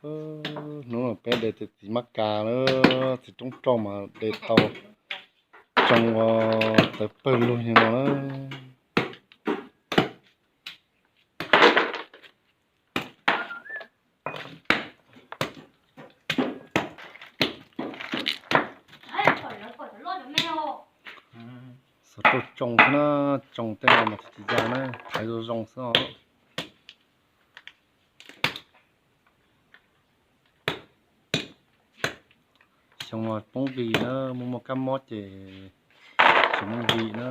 Hnub no peb de txiv mab kas na, txiv roob roj mas de tau tsoo ua tawv pawg lug li no na. Xov rauj tsoo xwb na, tsoo tej no mas tsis tsis ya na, thaiv zoo zoo xwb os. Xyoo no poob nqis na, muaj muaj kab mob ces tsis muaj nqis na.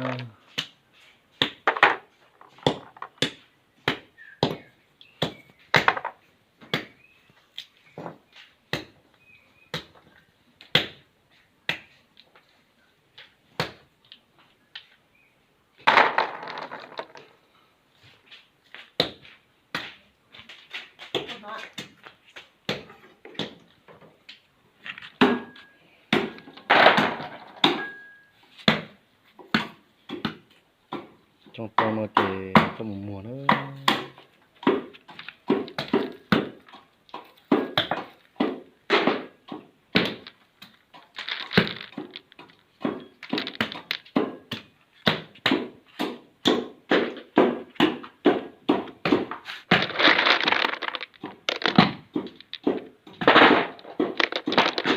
Tsoo tau no ces coj mus muag na.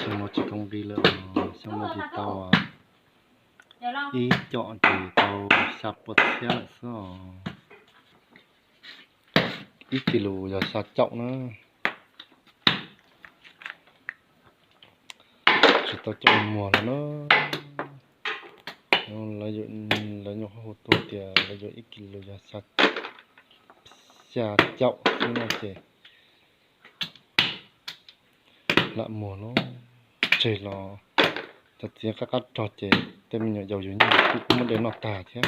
Xyoo no tsis tau nqis lawm, xyoo no ces tau ib com ces tau xya pua txhiab lawm xwb os. Ib kis lus yog xya caum na. Tsis tau coj muag lawm na. Lawv nyuam qhuav hu tuaj tias lawv yuav ib kis lus yog xya caum xwb no ces lam muag lawm. Tseg los cov txiv qab qab rog ces tej me nyuam yaus yus nyiaj kuj muab de noj tag thiab.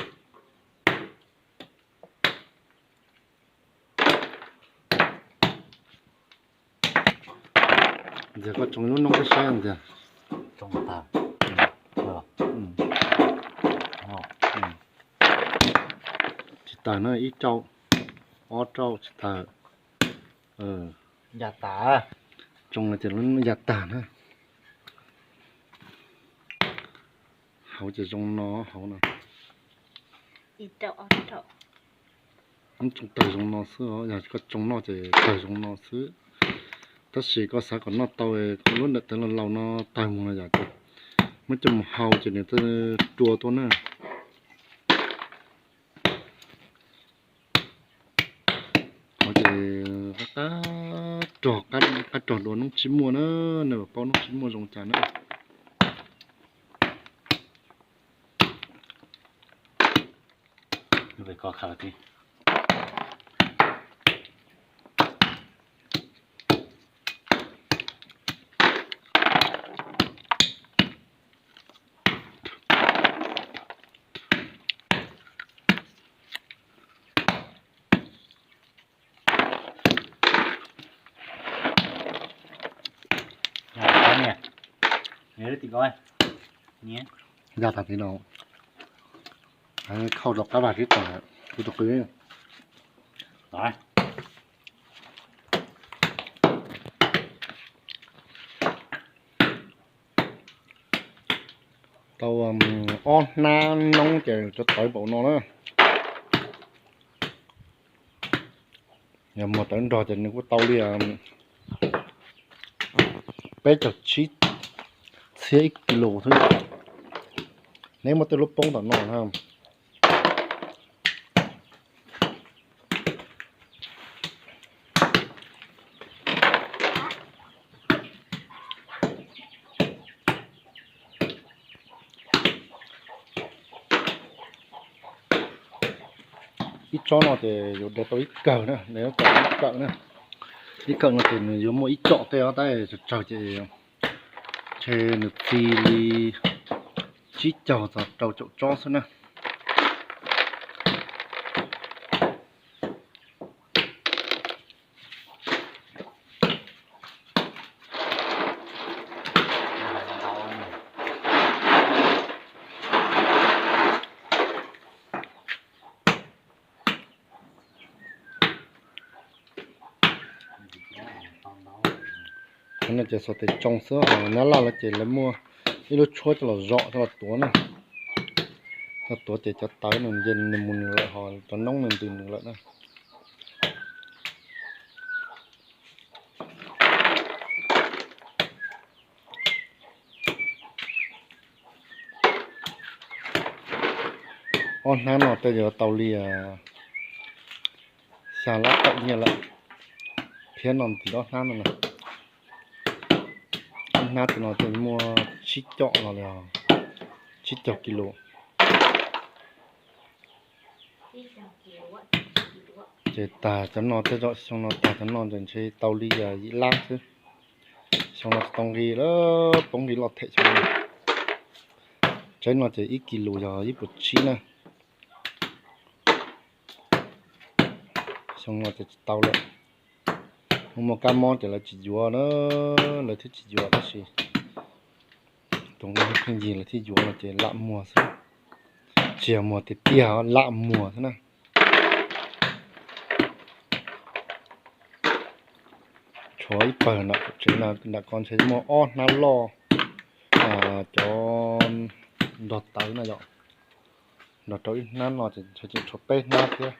Ntxias koj tsoo lub noob saib ntxias. Tsis tawg na, ib rauj, ob rauj tsis tawg. Tsoo no ces lub noob ya tag na. Hauv ces zoo no, hauv no. Tsoo tawg zoo no xwb, yog koj tsoo noj ces tawg zoo no xwb. Tab sis koj xav kom noj tau, koj lub ntawm tawv laus laus no tawg mus no yom, muab coj mus hau ces nws rua tuaj na. Hauv ces qab rog, qab rog dua noob tsib muaj na, nej paub noob tsib muaj zoo cas na. Ya tas li no, khauj rau qab vaj tib tag, kuv tus qw. Tau ob hnab noob ces tawv npaum no na. Yog muag tawv nrog ces nws kuj tau li peb caug tsib txhiab ib kis lus xwb. Neb muab tej lub poob tom no na. Ib tsob no ces yus de tau ib kawm na, de tau ib kawm na. Ib kawm no ces nws yuav muaj ib com tej os, tab tsawg tsawg ces ntshe nws txi li tsib caug txog rau caum tsob xwb na. No ces xuas tes tsoo xwb, ho nyab laj lawv ces lawv muaj ib lub tshuab coj los zom coj los tuav na. Coj tuav ces cov tawv nws nce nws mus nws lawm, ho cov noob nws ntws nws lawm na. Ob hnab no tej yuav tau li xya lab tawm nyiaj lawm, thiab no ntxiv ob hnab no na. Ob hnab tus no tej muaj tsib caug no li, tsib caug kis lus. Ces tag cov no tej zaum xyoo no tag cov no ces ntshe tau li yim lab xwb. Xyoo no tsis tau nqi lawm, poob nqi loj them xyoo no. Tseeb no ces ib kis lus yog ib puas tsib na. Xyoo no ces tsis tau lawm. Muaj muaj kab mob ces lawv tsis yuav na, lawv thiaj tsis yuav tab sis tus nqi pheej yig lawv thiaj yuav no ces lam muag xwb. Tsis yog muag tiag tiag, lam muag xwb na. Tshuav ib pawg nram tsev no, nram ko ntshe muaj ob hnab loj, cov nrog tawv na yom. Nrog rau ib hnab no ces ntshe tseem tshuav peb hnab thiab.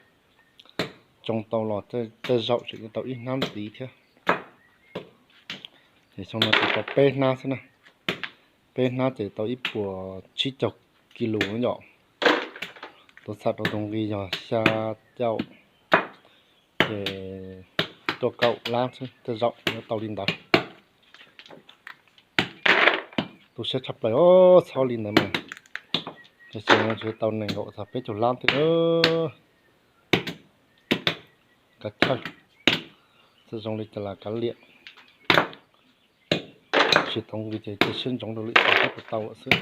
Tsoo tau los tej zaum tseem tau ib hnab ntxiv thiab. Ces xyoo no ces tau peb hnab xwb na. Peb hnab ces tau ib puas tsib caug kis lus na yom. Tuav xam rau tus nqi yog xya caum, ces tuaj kaum lab xwb tej zaum yuav tau li ntawd. Tu siab tshaj plaws os, txhob li ntawd mas. Ces xyoo no ntshe tau nees nkaum txog peb caug lab thiab. Kav chawj, txawm zoo li cas los kav liam, tsis tau nqi ces cia siab ntsoov rau lwm xyoo thiab puas tau lawm xwb.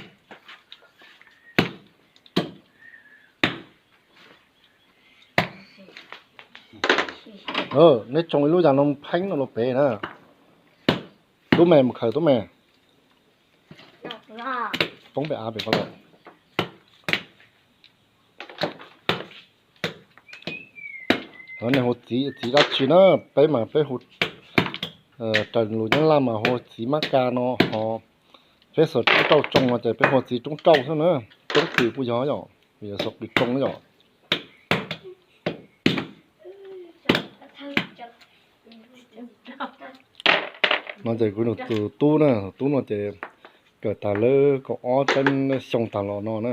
Neb tsoo ib lub yas no pheeb no los pem na. Tub me mus khaws tub me. Poob pem av pem ko lawm. Nej hu txiv, txiv dab tsi na? Peb mas peb hu, raws lus Nyab Laj mas hu txiv mab ka no ho. Peb xuas roob rauj tsoo no ces peb hu txiv roob rauj xwb na. Roob qws kuj yog yom, vim xuas qws tsoo na yom. No ces kuv nug tus tub na, tus tub no ces kawm tag lawv kaum ob tseeb xyoo tag los no na.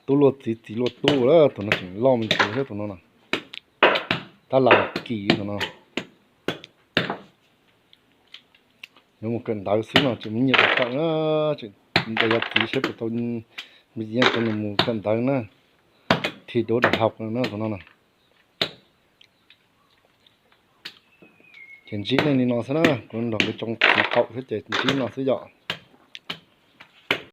Tub luaj txiv txiv luaj tub, tus no tseem loj me ntsis thiab tus no na. Tab laj kis tus no. Yuav mus kawm ntawv xwb no tseem muaj nyiaj tau kawm na, tseem ntes yav txiv saib puas tau, me txiv nyiaj tau nws mus kawm ntawv na, thi đỗ đại học no na tus no na. Ces ntsib nej li no xwb na, kuv nrog kuv tsoo txiv qaum thiab ces ntsib no xwb yom.